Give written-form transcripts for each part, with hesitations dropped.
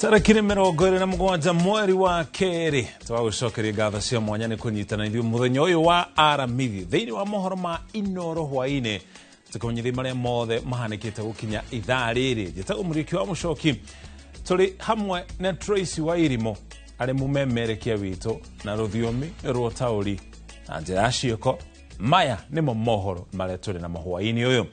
Tarĩki nĩ 27 mweri wa kerĩ, twagũcokeria ngatho cia mwanya nĩ kũnyitana ithuĩ mũthenya ũyũ wa Aramithi thĩinĩ wa mohoro ma Inoro hwaĩ-inĩ, tũkũmenyithia marĩa mothe mahanĩkĩte gũkinya ithaa rĩrĩ. Njĩtagwo Mũriũki wa Mũcoki, tũrĩ hamwe na Tracy Wairimo arĩ mũmemerekia witũ na rũthiomi rwa ũtaũri na njĩra ya ciĩko. Maya nĩmo mohoro marĩa tũrĩ namo hwaĩ-inĩ ũyũ.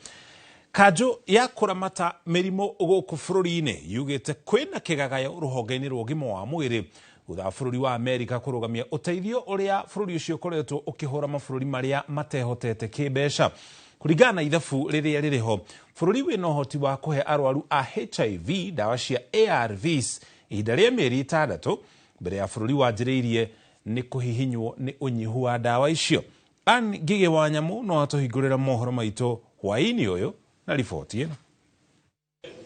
Kanjũ ya kũramata mĩrimũ gũkũ bũrũri-inĩ yugĩte kwĩna kĩgagayo rũhonge-inĩ rwa ũgima wa mwĩrĩ thutha wa bũrũri wa Amerika kũrũgamia ũteithio ũrĩa bũrũri ũcio ũkoretwo ũkĩhũra mabũrũri marĩa matehotete kĩmbeca. Kũringana na ithabu rĩrĩa rĩrĩ ho, bũrũri wĩna ũhoti wa kũhe arwaru a HIV ndawa cia ARVs ihinda rĩa mĩeri 6 mbere ya bũrũri wanjĩrĩirie nĩ kũhihinywo nĩ ũnyihu wa ndawa icio. Ann Ngigĩ wa Nyamũ no atũhingũrĩra mohoro maitũ hwaĩ-inĩ ũyũ na riboti ĩno.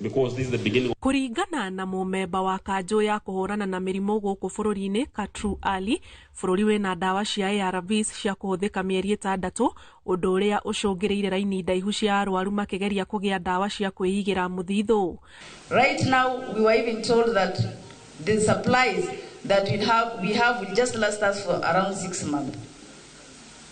Because this is the beginning. Kũringana na mũmemba wa kanjũ ya kũhũrana na mĩrimũ gũkũ bũrũri-inĩ Katru Ali, bũrũri wĩna ndawa cia ARVs cia kũhũthĩka mĩeri 6, ũndũ ũrĩa ũcũngĩrĩire raini ndaihu cia arwaru makĩgeria kũgĩa ndawa cia kwĩigĩra mũthithũ. Right now we were even told that the supplies that we have will just last us for around 6 months.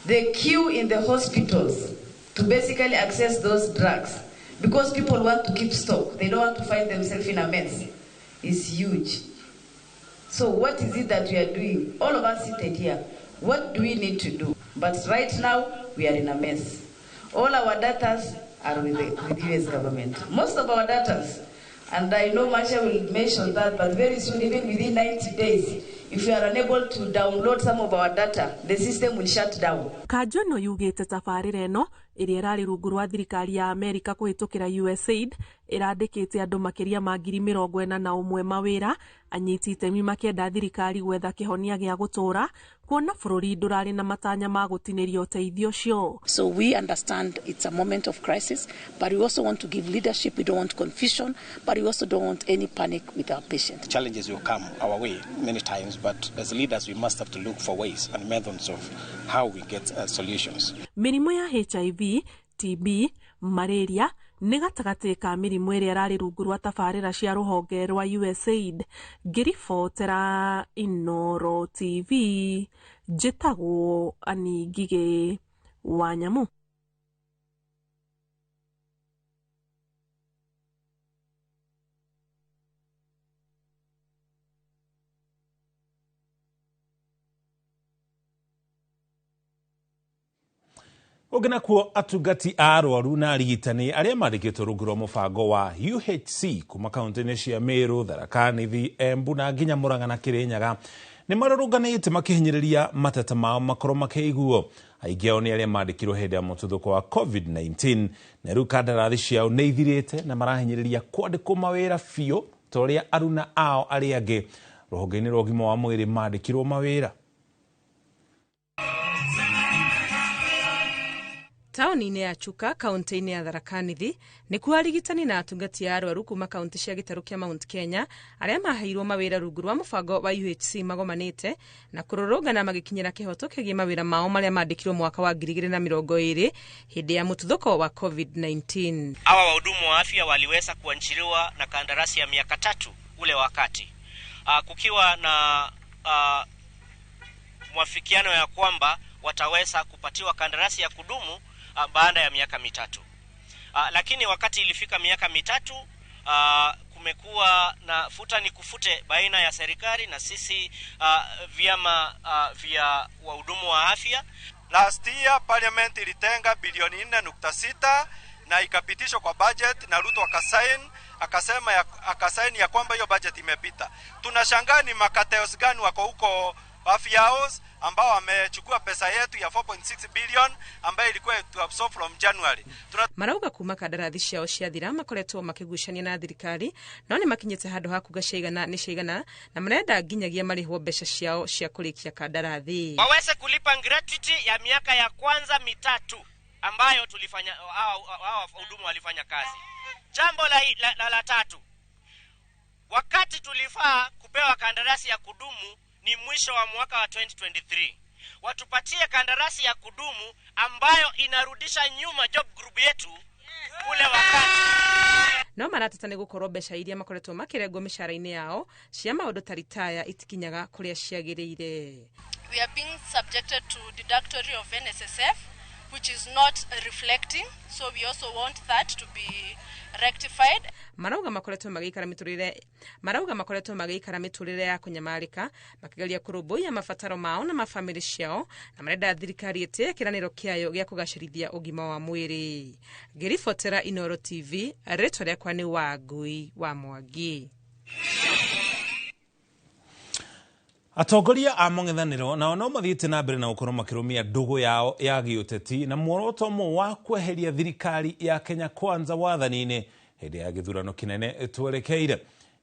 The queue in the hospitals to basically access those drugs, because people want to keep stock, they don't want to find themselves in a mess, is huge. So what is it that we are doing? All of us seated here, what do we need to do? But right now, we are in a mess. All our data are with the US government. Most of our data, and I know Masha will mention that, but very soon, even within 90 days, if we are unable to download some of our data, the system will shut down. Kanjũ ĩno yugĩte tabarĩra ĩno ĩrĩa ĩrarĩ rungu rwa thirikari ya Amerika kũhĩtũkĩra USAID ĩrandĩkĩte andũ makĩria ma 41,000 mawĩra, anyiti itemi makĩenda thirikari gwetha kĩhonia gĩa gũtũũra kuona bũrũri ndũrarĩ na matanya ma gũtinĩria ũteithio ũcio. So we understand it's a moment of crisis, but we also want to give leadership. We don't want confusion, but we also don't want any panic with our patients. Challenges will come our way many times, but as leaders we must have to look for ways and methods of how we get solutions. Mĩrimũ ya HIV, TB, malaria nĩ gatagatĩ ka mĩrimũ ĩrĩa ĩrarĩ rungu rwa tabarĩra cia rũhonge rwa USAID. Ngĩribotera Inoro TV, njĩtagwo Annie Ngigĩ wa Nyamũ. Ũngĩ nakuo atungati a arwaru na arigitani arĩa mandĩkĩtwo rungu rwa mũbango wa UHC kuma kaunti-inĩ cia Meru, Tharaka Nithi, Embu na nginya Murang'a na Kirinyaga nĩ marũrũnganĩte makĩhinyĩrĩria mateta mao makorwo makĩiguo. Aingĩ ao nĩ arĩa mandĩkirwo hĩndĩ ya mũtuthũko wa COVID-19 na rĩu kandarathi ciao nĩ ithirĩte na marahinyĩrĩria kwandĩkwo mawĩra biũ ta ũrĩa aruna ao arĩa angĩ rũhonge-inĩ rwa ũgima wa mwĩrĩ mandĩkirwo mawĩra. Taũni-inĩ ya Chuka kaunti-inĩ ya Tharaka Nithi nĩkuo arigitani na atungati a arwaru kuma kaunti cia gĩtarũ kĩa Mount Kenya arĩa maheirwo mawĩra rungu rwa mũbango wa UHC magomanĩte na kũrũrũngana magĩkinyĩra kĩhoto kĩgiĩ mawĩra mao marĩa mandĩkirwo mwaka wa 2020 hĩndĩ ya mũtuthũko wa COVID-19. Hawa wahudumu wa afya waliweza kuanchiliwa na kandarasi ya miaka 3 ule wakati kukiwa na mwafikiano ya kwamba wataweza kupatiwa kandarasi ya kudumu baada ya miaka 3. Lakini wakati ilifika miaka 3, kumekuwa na futa ni kufute baina ya serikali na sisi vyama vya wahudumu wa afya. Last year parliament ilitenga bilioni 4.6 na ikapitishwa kwa budget na Ruto akasign, akasign ya kwamba hiyo budget imepita. Tunashangaa ni makateos gani wako huko Afya House ambao wamechukua pesa yetu ya 4.6 billion ambayo ilikuwa to absorb from January. Marauga kuma kandarathi ciao ciathira makoretwo makigucania na thirikari no nĩ makinyĩte handũ ha kuga ciaigana nĩ ciaigana na marenda nginyagia marĩhwo mbeca ciao cia kũrĩkia kandarathi. Waweze kulipa gratuity ya miaka ya kwanza 3 ambayo tulifanya hao wahudumu walifanya kazi. Jambo la tatu, wakati tulifaa kupewa kandarasi ya kudumu ni mwisho wa mwaka wa 2023. Watupatie kandarasi ya kudumu ambayo inarudisha nyuma job group yetu ule wakati. No marateta nĩ gũkorwo mbeca iria makoretwo makĩrengwo mĩcara-inĩ yao cia maũndũ ta ritaya itikinyaga kũrĩa ciagĩrĩire. We are being subjected to deductory of NSSF, which is not reflecting, so we also want that to be rectified. Marauga makoretwo magĩikara mĩtũrĩre ya kũnyamarĩka makĩgeria kũrũmbũiya mabataro mao na mabamĩrĩ ciao, na marenda thirikari ĩtĩe kĩranĩro kĩayo gĩa kũgacĩrithia ũgima wa mwĩrĩ. Ngĩribotera Inoro TV, rĩtwa rĩakwa nĩ Wangui wa Mwangi. Atongoria a mũng'ethanĩro nao no mathiĩte na mbere na gũkorwo makĩrũmia ndũgũ yao ya gĩũteti na muoroto ũmwe wa kweheria thirikari ya Kenya Kwanza wathani-inĩ hĩndĩ ya gĩthurano kĩnene twerekeire.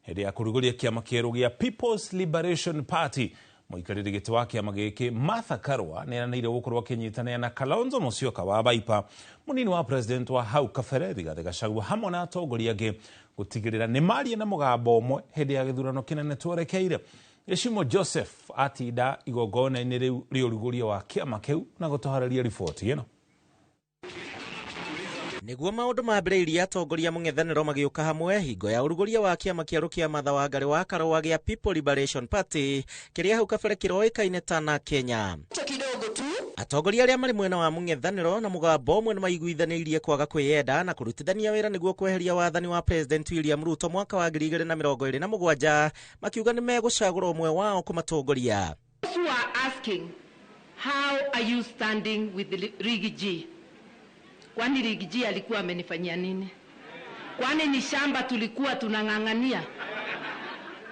Hĩndĩ ya kũrugũria kĩama kĩerũ gĩa People's Liberation Party, mũikarĩri gĩtĩ wa kĩama gĩkĩ Martha Karua nĩ eranĩire gũkorwo akĩnyitanĩra na Kalonzo Musyoka wa Wiper, mũnini wa president wa hau kabere Rigathĩ Gachagua, hamwe na atongoria angĩ gũtigĩrĩra nĩ maria na mũgambo ũmwe hĩndĩ ya gĩthurano kĩnene twerekeire. Gĩcimo Joseph atinda igongona-inĩ rĩu rĩa ũrugũria wa kĩama kĩu na gũtũharĩria riboti ĩno. Nĩguo maũndũ mambĩrĩirie, atongoria mũng'ethanĩro magĩũka hamwe hingo ya ũrugũria wa kĩama kĩerũ kĩa Martha Wangari wa Karũa gĩa People Liberation Party, kĩrĩa hau kabere kĩroĩkaine ta na Kenya. Atongoria arĩa marĩ mwena wa mũng'ethanĩro na mũgambo ũmwe nĩ maiguithanĩirie kwaga kwĩyenda na kũrutithania wĩra nĩguo kweheria wathani wa President William Ruto mwaka wa 2027, makiuga nĩ megũcagũra ũmwe wao kũmatongoria. Those who are asking, "How are you standing with Riggy G?" Kwani Riggy G alikuwa amenifanyia nini? Kwani ni shamba tulikuwa tunang'ang'ania?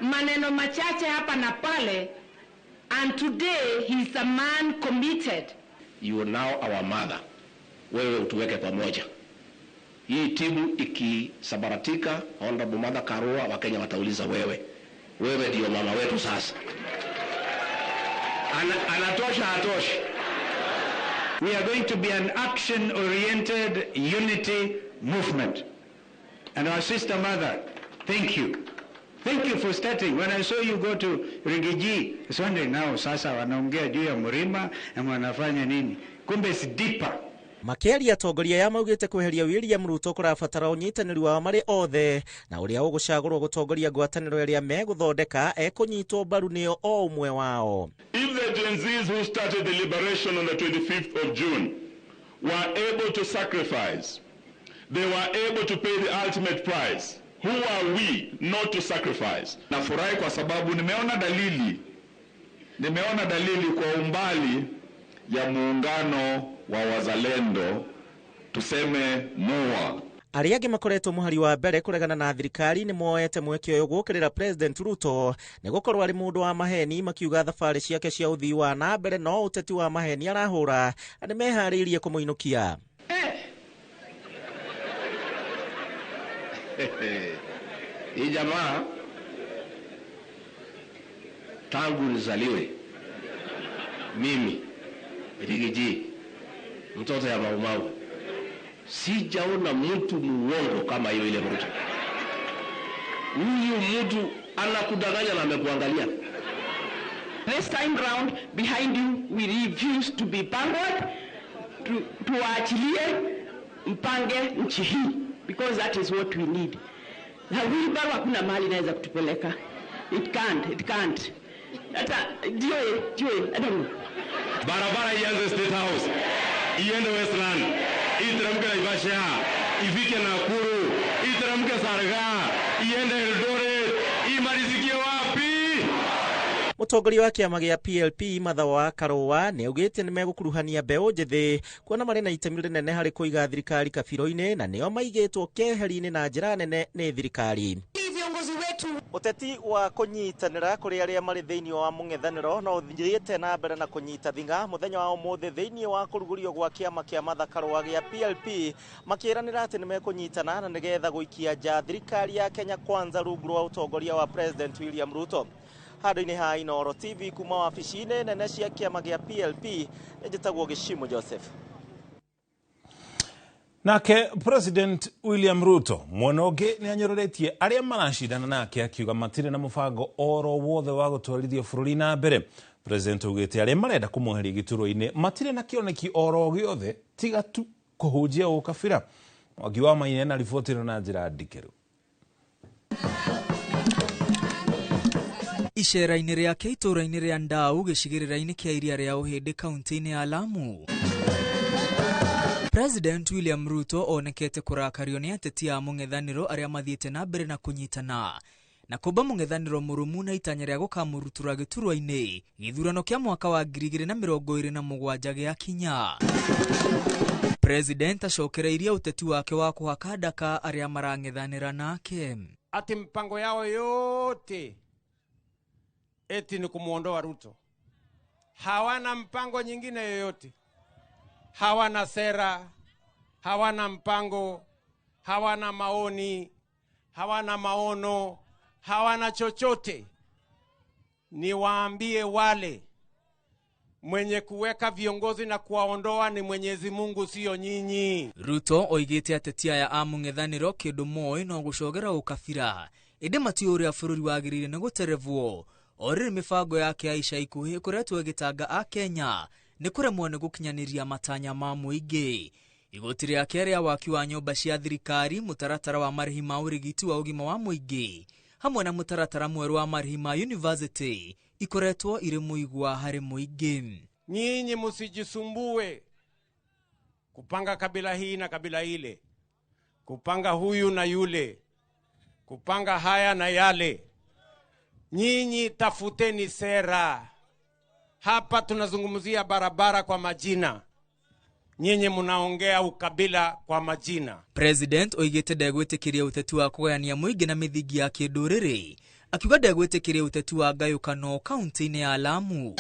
Maneno machache hapa na pale, and today he's a man committed. You are now our mother. Wewe utuweke pamoja. Hii timu ikisambaratika, Honorable Martha Karua, Wakenya watauliza wewe. Wewe ndio mama wetu sasa. Anatosha hatoshi? We are going to be an action-oriented unity movement. And our sister mother, thank you. Thank you for starting. When I saw you go to Riggy G, I was wondering now, sasa wanaongea juu ya mlima na wanafanya nini? Kumbe it's deeper. Makĩaria, atongoria aya maugĩte kweheria William Ruto kũrabatara ũnyitanĩri wao marĩ othe, na ũrĩa ũgũcagũrwo gũtongoria ngwatanĩro ĩrĩa megũthondeka ekũnyitwo mbaru nĩo o ũmwe wao. If the Gen Zs who started the liberation on the 25th of June were able to sacrifice, they were able to pay the ultimate price, who are we not to sacrifice? Nafurahi kwa sababu nimeona dalili kwa umbali ya muungano wa wazalendo, tuseme MUA. Arĩa angĩ makoretwo mũhari wa mbere kũregana na thirikari nĩ moete mweke ũyũ gũũkĩrĩra President Ruto nĩ gũkorwo arĩ mũndũ wa maheni, makiuga thabarĩ ciake cia ũthii wa na mbere no ũteti wa maheni arahũra na nĩ meharĩirie kũmũinũkia. Hii jamaa tangu nizaliwe mimi Riggy G, mtoto ya Maumau, sijaona mtu muongo kama hiyo ile Ruto. Huyu mtu anakudanganya na amekuangalia. This time round, behind you, we refuse to be backward. Tuwaachilie mpange nchi hii because that is what we need. Na wheelbarrow hakuna mahali inaweza kutupeleka. It can't, it can't. Hata ndio ndio, I don't know. Barabara ianze State House, iende Westland, iteremke Naivasha, ifike Nakuru, iteremke Salgaa, iende Eldoret, imalizikie wapi? Mũtongoria wa kĩama gĩa PLP Martha wa Karũa nĩ augĩte nĩ megũkuruhania mbeũ njĩthĩ kuona marĩ na itemi rĩnene harĩ kũiga thirikari kabiro-inĩ, na nĩo maigĩtwo keheri-inĩ na njĩra nene nĩ thirikari. Viongozi wetu Ũteti wa kũnyitanĩra kũrĩ arĩa marĩ thĩinĩ wa mũng'ethanĩro no ũthiĩte na mbere na kũnyita thing'a mũthenya wa ũmũthĩ thĩinĩ wa kũrugũrio gwa kĩama kĩa Martha Karũa gĩa PLP, makĩranĩra atĩ nĩ mekũnyitana na nĩgetha gũikia nja thirikari ya Kenya Kwanza rungu rwa ũtongoria wa President William Ruto. Handũ-inĩ ha Inoro TV, kuma wabici-inĩ nene cia kĩama gĩa PLP, njĩtagwo Gĩcimo Joseph. Nake President William Ruto mwena ũngĩ nĩ anyororetie arĩa maracindana nake, akiuga matirĩ na mũbango oro wothe wa gũtwarithia bũrũri na mbere. President augĩte arĩa marenda kũmweheria gĩturwa-inĩ matirĩ na kĩoneki oro gĩothe tiga tu kũhunjia ũkabira. Mwangi wa Maina na riboti ĩno na njĩra ndikĩru. Icera-inĩ rĩake itũũra-inĩ rĩa Ndau gĩcigĩrĩra-inĩ kĩa iria rĩa Ũhĩndĩ kaunti-inĩ ya Lamu, President William Ruto onekete kũrakario nĩ ateti a mũng'ethanĩro arĩa mathiĩte na mbere na kũnyitana na kũmba mũng'ethanĩro mũrũmu na itanya rĩa gũkamũrutura gĩturwa-inĩ gĩthurano kĩa mwaka wa 2027 gĩakinya. President acokereirie ũteti wake wa kũhaka ndaka arĩa marang'ethanĩra nake. Ati mpango yao yote eti ni kumuondoa Ruto. Hawana mpango nyingine yoyote. Hawana sera, hawana mpango, hawana maoni, hawana maono, hawana chochote. Niwaambie wale mwenye kuweka viongozi na kuwaondoa ni Mwenyezi Mungu, sio nyinyi. Ruto oigĩte ateti aya a mũng'ethanĩro kĩndũ moĩ no gũcogera ũkabira, ĩndĩ matiũĩ ũrĩa bũrũri wagĩrĩire nĩ gũterevwo. O rĩrĩ mĩbango yake ya ica ikuhĩ ĩkoretwo ĩgĩtanga a Kenya nĩ kũremwo nĩ gũkinyanĩria matanya ma mũingĩ. Igoti rĩake rĩa waki wa nyũmba cia thirikari, mũtaratara wa marĩhi ma ũrigiti wa ũgima wa mũingĩ hamwe na mũtaratara mwerũ wa marĩhi ma university ikoretwo irĩ mũigua harĩ mũingĩ. Nyinyi msijisumbue kupanga kabila hii na kabila ile, kupanga huyu na yule, kupanga haya na yale. Nyinyi tafuteni sera. Hapa tunazungumzia barabara kwa majina, nyinyi mnaongea ukabila kwa majina. President oigĩte ndegwĩtĩkĩria ũteti wa kũgayania mũingĩ na mĩthingi ya kĩndũrĩrĩ, akiuga ndegwĩtĩkĩria ũteti wa ngayũkano kaunti-inĩ ya Lamu.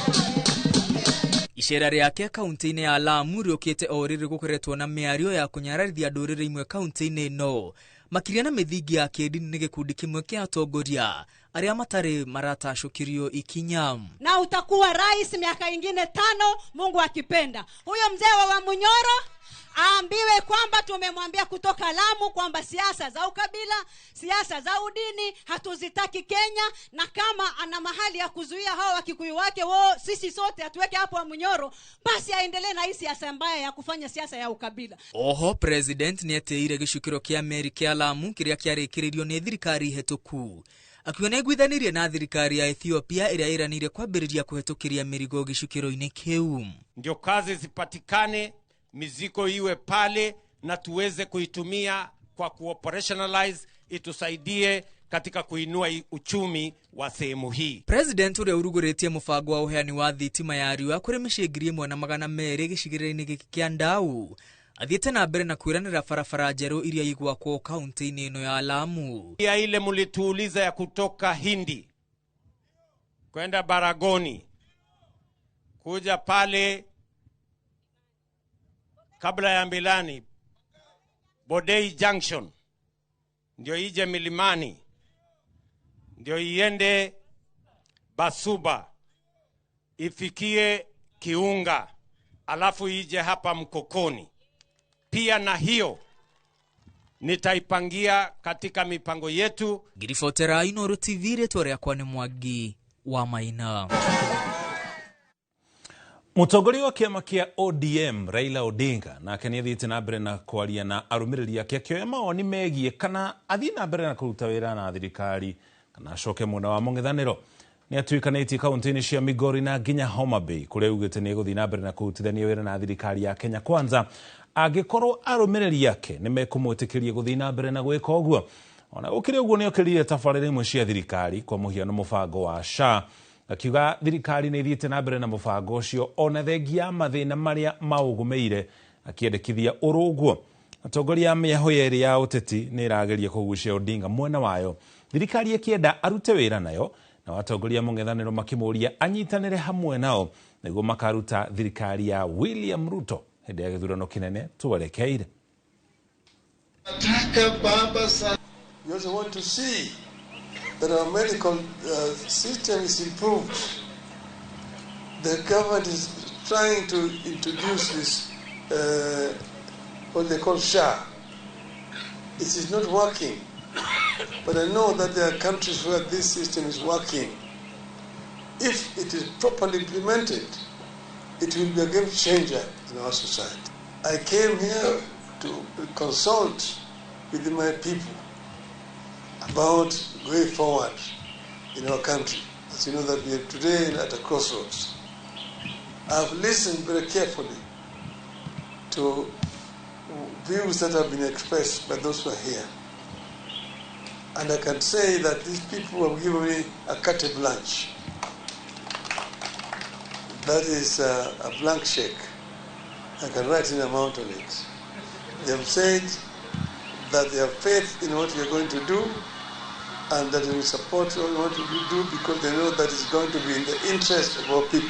Icera rĩake kaunti-inĩ ya Lamu rĩũkĩte o rĩrĩ gũkoretwo na mĩario ya kũnyararithia ndũrĩrĩ imwe kaunti-inĩ ĩno, makĩria na mĩthingi ya kĩndini nĩ gĩkundi kĩmwe kĩa atongoria arĩa matarĩ maratacũkirio ikinya. Na utakuwa rais miaka ingine 5 Mungu akipenda. Huyo mzee wa Munyoro aambiwe kwamba tumemwambia kutoka Lamu kwamba siasa za ukabila, siasa za udini hatuzitaki Kenya, na kama ana mahali ya kuzuia hao Wakikuyu wake wao, sisi sote atuweke hapo wa Munyoro, basi aendelee na hii siasa mbaya ya kufanya siasa ya ukabila. Oho President nĩetĩire gĩcukĩro kĩa meri kĩa Lamu kĩrĩa kĩarĩkĩrĩirio nĩ thirikari hetũku, akiuga nĩaiguithanirie na thirikari ya Ethiopia ĩrĩa ĩranĩire kwambĩrĩria kũhetũkĩria mĩrigo gĩcukĩro-inĩ kĩu. Ndio kazi zipatikane, mizigo iwe pale na tuweze kuitumia kwa kuoperationalize, itusaidie katika kuinua uchumi wa sehemu hii. President ũrĩa ũrugũrĩtie mũbango wa ũheani wa thitima ya riũa kũrĩ mĩciĩ 1200 gĩcigĩrĩra-inĩ gĩkĩ kĩa Ndau athiĩte na mbere na kwĩranĩra barabara njerũ iria igwakwo kaunti-inĩ ĩno ya Lamu. Ya ile mlituuliza ya kutoka Hindi kwenda Baragoni kuja pale kabla ya Mbilani, Bodei Junction, ndio ije Milimani, ndio iende Basuba, ifikie Kiunga, alafu ije hapa Mkokoni. Pia na hiyo nitaipangia katika mipango yetu. Ngiribotera Inooro TV, rĩtwa rĩakwa nĩ Mwangi wa Maina. Mũtongoria wa kĩama kĩa ODM Raila Odinga nake nĩathiĩte na mbere na kwaria na arũmĩrĩri ake akĩoya mawoni megiĩ kana athiĩ na mbere na kũruta wĩra na thirikari kana acoke mwena wa mũng'ethanĩro. Nĩatuĩkanĩtie kaunti-inĩ cia Migori na nginya Homa Bay kũrĩa augĩte nĩegũthiĩ na mbere na kũrutithania wĩra na thirikari ya Kenya Kwanza angĩkorwo arũmĩrĩri ake nĩmekũmwĩtĩkĩria gũthiĩ na mbere na gwĩka ũguo. Ona gũkĩrĩ ũguo nĩokĩrire tabarĩra imwe cia thirikari kwa mũhiano mũbango wa SHA, akiuga thirikari nĩ ĩthiĩte na mbere na mũbango ũcio ona thengia mathĩna marĩa maũgũmĩire, akĩendekithia ũrũguo. Atongoria a mĩahũ yerĩ ya ũteti nĩ ĩrageria kũgucia Odinga mwena wayo, thirikari ĩkĩenda arute wĩra nayo, na atongoria mũng'ethanĩro makĩmũria anyitanĩre hamwe nao nĩguo makaruta thirikari ya William Ruto hĩndĩ ya gĩthurano kĩnene twerekeire. We also want to see that our medical system is improved. The government is trying to introduce this, what they call SHA. It is not working. But I know that there are countries where this system is working. If it is properly implemented, it will be a game changer in our society. I came here to consult with my people. about going forward in our country. As you know that we are today at a crossroads. I've listened very carefully to views that have been expressed by those who are here. And I can say that these people have given me a carte blanche. That is a blank check. I can write an amount on it. They have said that they have faith in what we are going to do and that they will support what we want to do because they know that it's going to be in the interest of our people.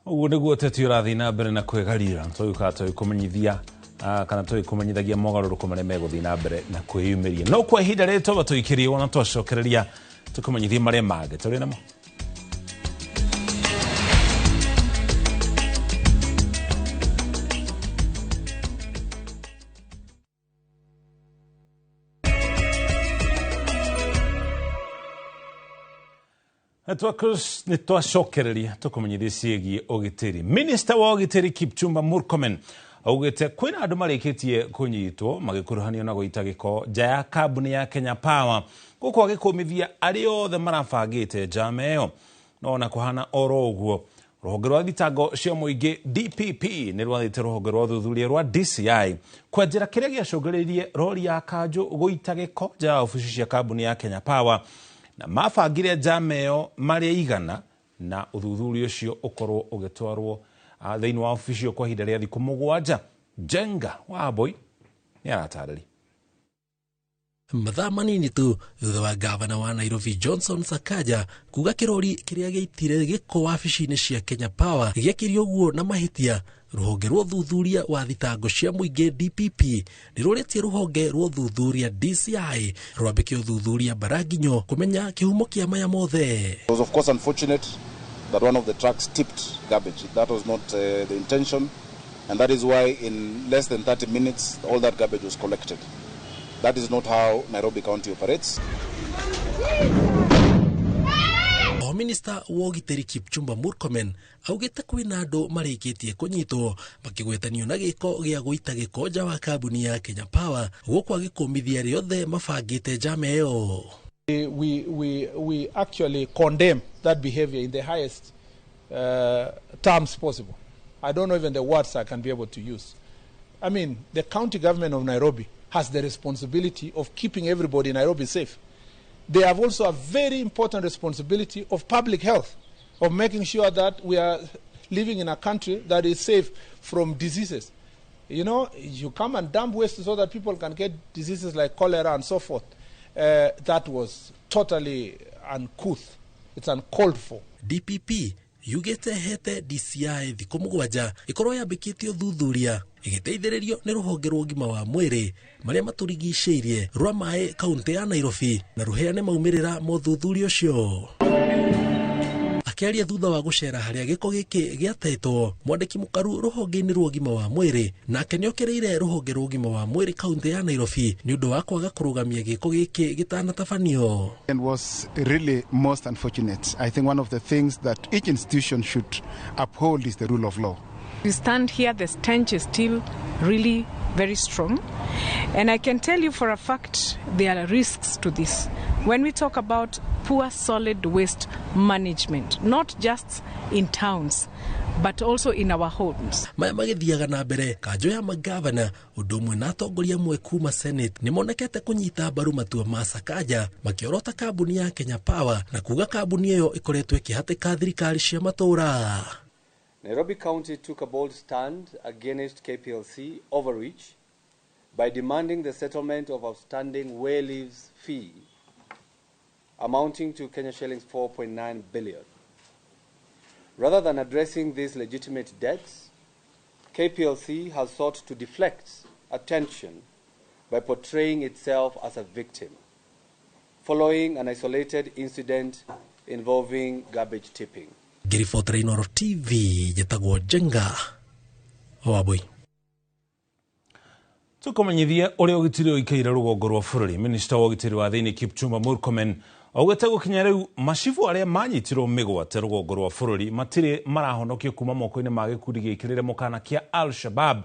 Ũguo nĩguo ũteti ũrathiĩ na mbere na kwĩgarira tũgĩũkaga tũgĩkũmenyithia kana tũgĩkũmenyithagia mogarũrũku marĩa megũthiĩ na mbere na kwĩyumĩria no kwa ihinda rĩrĩ twaba tũikĩrie wona twacokereria tũkũmenyithie marĩa mangĩ tũrĩ namo. Nĩ twacokereria tũkũmenyithia ciĩgiĩ ũgitĩri. Minista wa ũgitĩri Kipchumba Murkomen augĩte kwĩna andũ marĩkĩtie kũnyitwo magĩkuruhanio na gũita gĩko nja ya kambuni ya Kenya Power gũkũ agĩkũmithia arĩa othe marabangĩte njama ĩyo. No ona kũhana oro ũguo, rũhonge rwa thitango cia mũingĩ DPP nĩ rwathĩte rũhonge rwa ũthuthuria rwa DCI kwenjera kĩrĩa gĩacũngĩrĩirie rori ya kanjũ gũita gĩko nja ya obici cia kambuni ya Kenya Power na mabangire njama ĩyo marĩ igana na ũthuthuria ũcio ũkorwo ũgĩtwarwo thĩinĩ wa obici ĩyo kwa ihinda rĩa thikũ 7. Njenga Wambui nĩ aratarĩria. Mathaa manini tu thutha wa gavana wa Nairobi Johnson Sakaja kuga kĩrori kĩrĩa gĩitire gĩko wabici-inĩ cia Kenya Power gĩekire ũguo na mahĩtia, rũhonge rwa ũthuthuria wa thitango cia mũingĩ DPP nĩ rũrĩtie rũhonge rwa ũthuthuria DCI rwambĩke ũthuthuria Mbaranginyo kũmenya kĩhumo kĩa maya mothe. It was of course unfortunate that one of the trucks tipped garbage. That was not the intention, and that is why in less than 30 minutes all that garbage was collected. That is not how Nairobi County operates. O Minista wa ũgitĩri Kipchumba Murkomen augĩte kwĩna andũ marĩkĩtie kũnyitwo makĩgwetanio na gĩko gĩa gũita gĩko nja wa kambuni ya Kenya Power gũkũ agĩkũmithia arĩa othe mabangĩte njama ĩyo. We actually condemn that behavior in the highest terms possible. I don't know even the words I can be able to use. I mean, the county government of Nairobi has the responsibility of keeping everybody in Nairobi safe. They have also a very important responsibility of public health, of making sure that we are living in a country that is safe from diseases. You know, you come and dump waste so that people can get diseases like cholera and so forth. That was totally uncouth. It's uncalled for. DPP yugĩte hete DCI thikũ 7 ĩkorwo yambĩkĩtie ũthuthuria ĩgĩteithĩrĩrio nĩ rũhonge rwa ũgima wa mwĩrĩ marĩa matũrigicĩirie rwa maĩ kaunti ya Nairobi na rũheane maumĩrĩra ma ũthuthuria ũcio. Akĩaria thutha wa gũcera harĩa gĩko gĩkĩ gĩatetwo, mwandĩki mũkaru rũhonge-inĩ rwa ũgima wa mwĩrĩ nake nĩokereire rũhonge rwa ũgima wa mwĩrĩ kaunti ya Nairobi nĩ ũndũ wa kwaga kũrũgamia gĩko gĩkĩ gĩtanatabanio. And was really most unfortunate. I think one of the things that each institution should uphold is the rule of law. We stand here, the stench is still really very strong. And I can tell you for a fact there are risks to this. When we talk about poor solid waste management, not just in towns, but also in our homes. Maya magĩthiaga na mbere kanjũ ya magavana ũndũ ũmwe na atongoria amwe kuma Senate nĩmonekete kũnyita mbaru matua ma Sakaja makĩorota kambuni ya Kenya Power na kuga kambuni ĩyo ĩkoretwo ĩkĩhatĩka thirikari cia matũũra. Nairobi County took a bold stand against KPLC overreach by demanding the settlement of outstanding wayleaves fee amounting to Kenya shillings 4.9 billion. Rather than addressing these legitimate debts, KPLC has sought to deflect attention by portraying itself as a victim, following an isolated incident involving garbage tipping. Ngĩribotera Inooro TV njĩtagwo Njenga Wambui. Tũkũmenyithie ũrĩa ũgitĩri ũikaire rũgongo rwa bũrũri. Minista wa ũgitĩri wa thĩinĩ Kipchumba Murkomen augĩte gũkinya rĩu macibũ arĩa manyitirwo mĩgwate rũgongo rwa bũrũri matirĩ marahonokio kuma moko-inĩ ma gĩkundi gĩkĩrĩre mũkana kĩa Al-Shabab.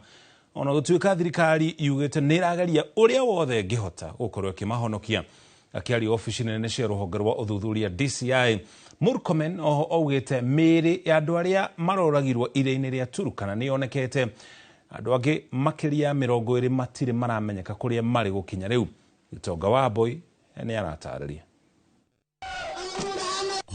Ona gũtuĩka thirikari yugĩte nĩ ĩrageria ũrĩa wothe ĩngĩhota gũkorwo ĩkĩmahonokia. Akĩaria obici nene cia rũhonge rwa ũthuthuria DCI, Murkomen oho augĩte mĩĩrĩ ya andũ arĩa maroragirwo iria-inĩ rĩa Turkana nĩ yonekete. Andũ angĩ makĩria ya 20 matirĩ maramenyeka kũrĩa marĩ gũkinya rĩu. Gĩtonga wa Mbui nĩ aratarĩria.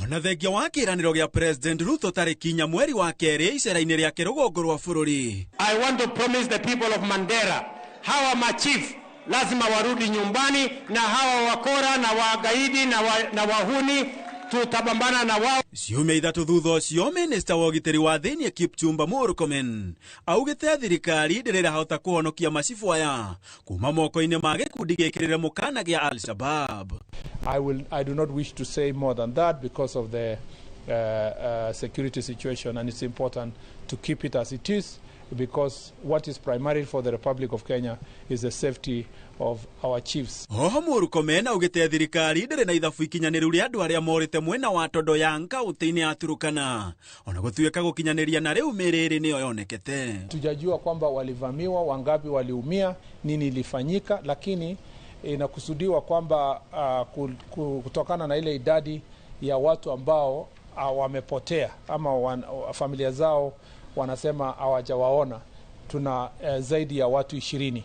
Ona thengia wa kĩranĩro gĩa President Ruto tarĩki 4 mweri wa 2 icera-inĩ rĩake rũgongo rwa bũrũri. I want to promise the people of Mandera, hawa machief lazima warudi nyumbani, na hawa wakora na wagaidi na wahuni tutapambana na wao. Ciumia 3 thutha ũcio, minista wa ũgitĩri wa thĩinĩ Kipchumba Murkomen augĩte thirikari ndĩrĩrahota kũhonokia macibũ aya kuma moko-inĩ ma gĩkundi gĩkĩrĩre mũkana gĩa Al-Shabaab. I do not wish to say more than that because of the security situation, and it's important to keep it as it is because what is primary for the Republic of Kenya is the safety of our chiefs. Oho Murkomen augĩte thirikari ndĩrĩ na ithabu ikinyanĩru rĩa andũ arĩa morĩte mwena wa Tondoyang kaunti-inĩ ya Turkana, ona gũtuĩka gũkinyanĩria na rĩu mĩĩrĩ ĩrĩ nĩyo yonekete. Tujajua kwamba walivamiwa, wangapi waliumia, nini ilifanyika, lakini inakusudiwa kwamba kutokana na ile idadi ya watu ambao wamepotea ama familia zao wanasema hawajawaona, tuna zaidi ya watu 20.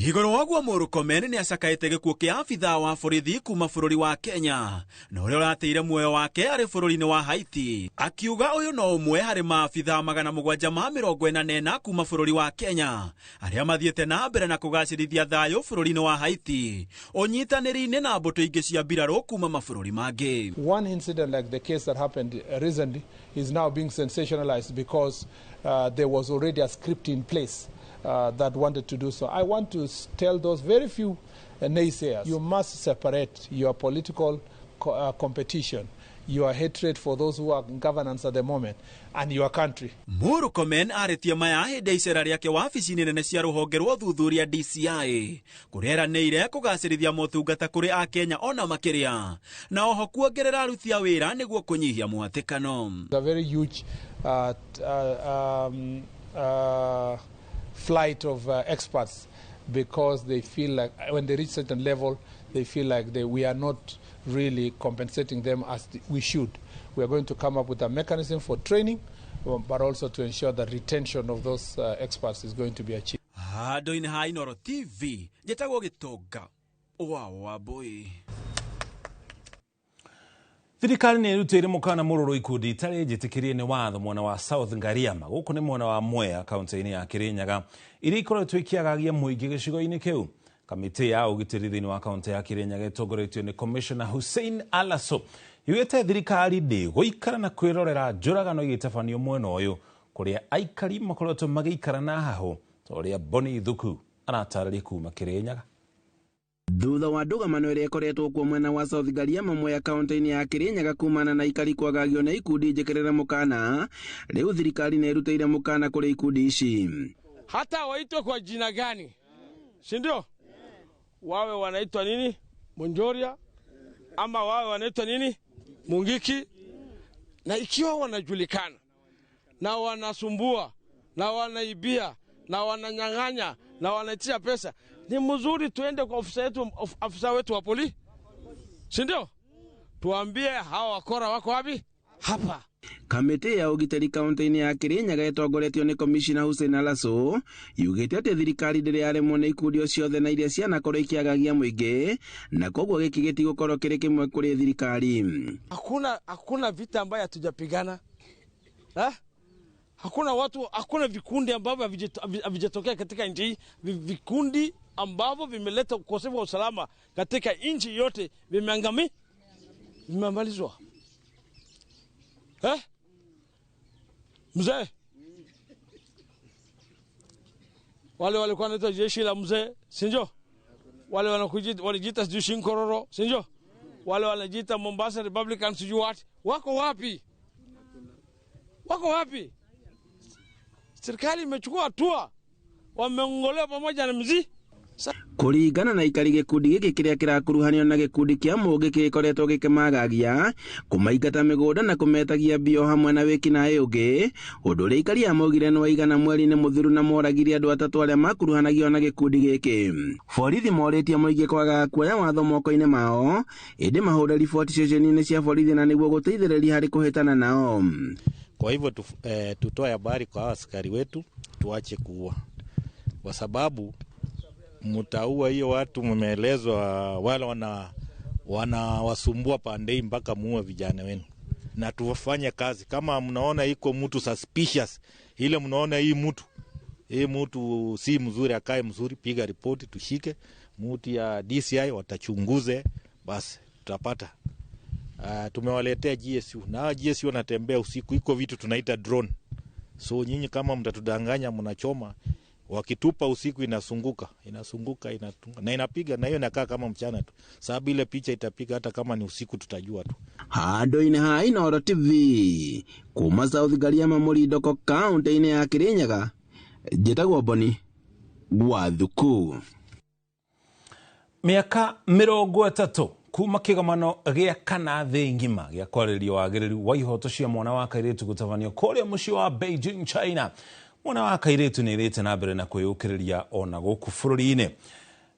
Igũrũ waguo Murkomen nĩ acakaĩte gĩkuũ kĩa abithaa wa borithi kuma bũrũri wa Kenya na ũrĩa ũrateire muoyo wake arĩ bũrũri-inĩ wa Haiti, akiuga ũyũ no ũmwe harĩ maabithaa 744 kuma bũrũri wa Kenya arĩa mathiĩte na mbere na kũgacĩrithia thayũ bũrũri-inĩ wa Haiti ũnyitanĩri-inĩ na mbũtũ ingĩ cia mbirarũ kuma mabũrũri mangĩ. One incident like the case that happened recently is now being sensationalized because there was already a script in place that wanted to do so. I want to tell those very few naysayers, you must separate your political competition, your hatred for those who are in governance at the moment, and your country. Murkomen arĩtie maya hĩndĩ ya icera rĩake wabici-inĩ nene cia rũhonge rwa ũthuthuria DCI kũrĩa eranĩire kũgacĩrithia motungata kũrĩ Akenya ona makĩria na oho kuongerera aruti a wĩra nĩguo kũnyihia mũhatĩkano. A very huge flight of experts because they feel like when they reach certain level, they feel like we are not really compensating them as we should. We are going to come up with a mechanism for training, but also to ensure that retention of those experts is going to be achieved. Handũ-inĩ ha Inooro TV, njĩtagwo Gĩtonga wa Wambui. Thirikari nĩ ĩrutĩire mũkana mũrũrũ ikundi itarĩ njĩtĩkĩrie nĩ watho mwena wa South Ngariama, gũkũ nĩ mwena wa Mwea kaunti-inĩ ya Kirinyaga, iria ikoretwo ikĩagagia mũingĩ gĩcigo-inĩ kĩu. Kamĩtĩ ya ũgitĩri thĩinĩ wa kaunti ya Kirinyaga ĩtongoretio nĩ Commissioner Hussein Alaso yugĩte thirikari ndĩgũikara na kwĩrorera njũragano igĩtabanio mwena ũyũ kũrĩa aikari makoretwo magĩikara na hahũ, ta ũrĩa Boni Thuku aratarĩria kuma Kirinyaga. Thutha wa ndũgamano ĩrĩa ĩkoretwo kuo mwena wa South Ngariama Mwea kaunti-inĩ ya Kirinyaga kumana na ikari kwagagio na ikundi njĩkĩrĩre mũkana, rĩu thirikari nĩ ĩrutĩire mũkana kũrĩ ikundi ici. Hata waitwe kwa jina gani, si ndio? Wawe wanaitwa nini, Monjoria, ama wawe wanaitwa nini, Mungiki, na ikiwa wanajulikana na wanasumbua na wanaibia na wananyang'anya na wanaitisha pesa, ni mzuri tuende kwa afisa wetu wa polisi, si ndio? Tuambie hawa wakora wako wapi hapa. Kamĩtĩ ya ũgitĩri kaunti-inĩ ya Kirinyaga ĩtongoretio nĩ Commissioner Hussein Alaso yugĩte atĩ thirikari ndĩrĩ yaremwo nĩ ikundi o ciothe na iria cianakorwo ikĩagagia mũingĩ, na koguo gĩkĩ gĩtigũkorwo kĩrĩ kĩmwe kũrĩ thirikari. Hakuna vita ambayo hatujapigana. Hakuna watu, hakuna vikundi ambavyo havijatokea katika nchi hii. Vikundi ambavyo vimeleta ukosefu wa usalama katika nchi yote vimeangamizi, vimemalizwa. Mzee, wale walikuwa wanaitwa jeshi la mzee, si ndio? Wale wanajiita sijui Shinkororo, si ndio? Wale wanajiita Mombasa Republican sijui what, wako wapi? Wako wapi? Serikali imechukua hatua, wameongolewa pamoja na mzee. Kũringana na aikari, gĩkundi gĩkĩ kĩrĩa kĩrakuruhanio na gĩkundi kĩa Mũngĩ gĩkoretwo gĩkĩmagagia, kũmaingata mĩgũnda na kũmetagia mbio hamwe na wĩkinaĩ ũngĩ, ũndũ ũrĩa aikari aya maugire nĩ waigana mweri-inĩ mũthiru na moragire andũ 3 arĩa makuruhanagio na gĩkundi gĩkĩ. Borithi morĩtie mũingĩ kwaga kuoya watho moko-inĩ mao, ĩndĩ mahũre riboti ceceni-inĩ cia borithi na nĩguo gũteithĩrĩria harĩ kũhĩtana nao. Kwa hivyo tutoe habari kwa askari wetu tuache kuua, kwa sababu mtaua hiyo watu, mmeelezwa wale wanawasumbua pande hii mpaka muue vijana wenu. Na tufanye kazi, kama mnaona iko mtu suspicious, ile mnaona hii mtu si mzuri, akae mzuri, piga ripoti tushike mtu ya DCI watachunguze, basi tutapata. Tumewaletea GSU na GSU wanatembea usiku, iko vitu tunaita drone. So nyinyi kama mtatudanganya mnachoma, wakitupa usiku inasunguka inatunga na inapiga, na hiyo inakaa kama mchana tu, sababu ile picha itapiga hata kama ni usiku tutajua tu. Handũ-inĩ ha Inooro TV kuma South Gariama Mũrindoko kaunti-inĩ ya Kirinyaga, njĩtagwo Boni Gwathuku. Mĩaka 30 kuma kĩgomano gĩa kana thĩ ng'ima gĩa kwarĩrĩria wagĩrĩru wa ihoto cia mwana wa kairĩtu gũtabanio kũrĩa mũciĩ wa Beijing, China. Mwana wa kairĩtu nĩ ĩrĩte na mbere na kwĩyũkĩrĩria ona gũkũ bũrũri-inĩ.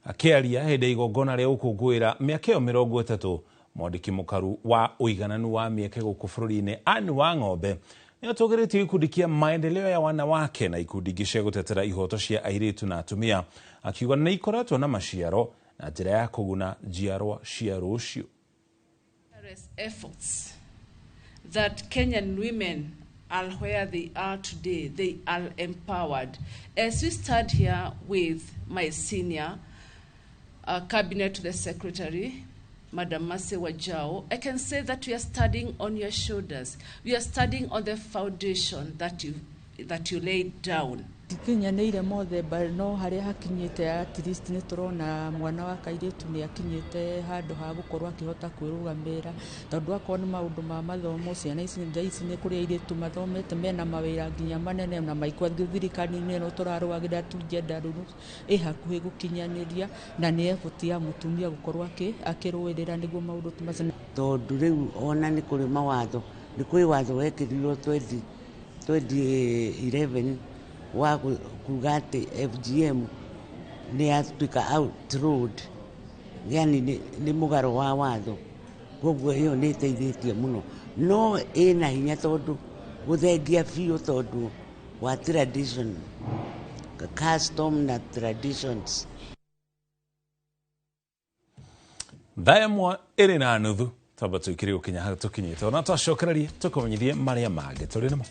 Akĩaria hĩndĩ ya igongona rĩa gũkũngũĩra mĩaka ĩyo 30, mwandĩki mũkaru wa ũigananu wa mĩeke gũkũ bũrũri-inĩ Anne Wang'ombe nĩ atũgĩrĩtie gĩkundi kĩa maendeleo ya wanawake na ikundi ingĩ cia gũtetera ihoto cia airĩtu na atumia, akiuga nĩ ikoretwo na maciaro na njĩra ya kũguna njiarwa cia rũciũ. Efforts that Kenyan women are where they are today, they are empowered. As we stand here with my senior cabinet to the secretary, Madam Mercy Wanjau, I can say that we are standing on your shoulders. We are standing on the foundation that you laid down. Tikinyanĩire mothe no harĩa hakinyĩte at least nĩ tũrona mwana wa kairĩtu nĩ akinyĩte handũ ha gũkorwo akĩhota kwĩrũgamĩrĩra, tondũ akorwo nĩ maũndũ ma mathomo, ciana ici thaa ici nĩ kũrĩ airĩtu mathomete mena mawĩra nginya manene na maikwa thirikari-inĩ ĩno tũrarũagĩra tu gender rules ĩ hakuhĩ gũkinyanĩria, na nĩ effort ya mũtumia gũkorwo akĩrũĩrĩra nĩguo maũndũ ta macio. Tondũ rĩu ona nĩ kũrĩ mawatho, nĩ kwĩ watho wekĩrirwo 2011 wa kuga atĩ FGM nĩ yatuĩka outlawed, yani nĩ mũgarũ wa watho, koguo ĩyo nĩ ĩteithĩtie mũno, no ĩna hinya tondũ gũthengia biũ tondũ wa tradition, custom na traditions. Thaa 1:30 twamba tũikire gũkinya hau tũkinyĩte, ona twacokererie tũkũmenyithie marĩa mangĩ tũrĩ namo.